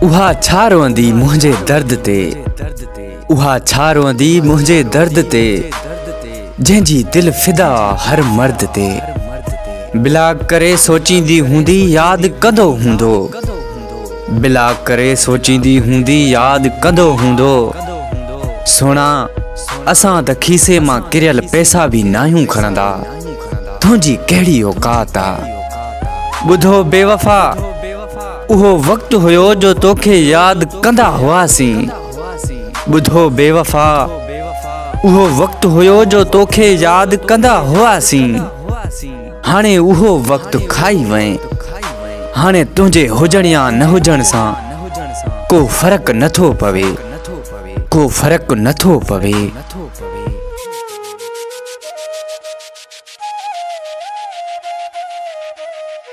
اها ڇا روئندي منهنجي درد تي. اها ڇا روئندي منهنجي درد تي. جنهن جي دل فدا آ هر مرد تي. بلاڪ ڪري سوچيندي هوندي ياد ڪندو هوندو. بلاڪ ڪري سوچيندي هوندي ياد ڪندو هوندو. سهڻا اسان ته کيسي مان ڪريل پئسا به ناهيون کڻندا. تنهنجي ڪهڙي اوقات آ. ٻڌو بيوفا اهو وقت هيو جو توکي ياد ڪندا هئاسين. ٻڌو بيوفا اهو وقت هيو جو توکي ياد ڪندا هئاسين. هاڻي اهو وقت کائي وئين. هاڻي تنهنجي هجڻ يا نه هجڻ سان ڪو فرق نٿو پوي. ڪو فرق نٿو پوي.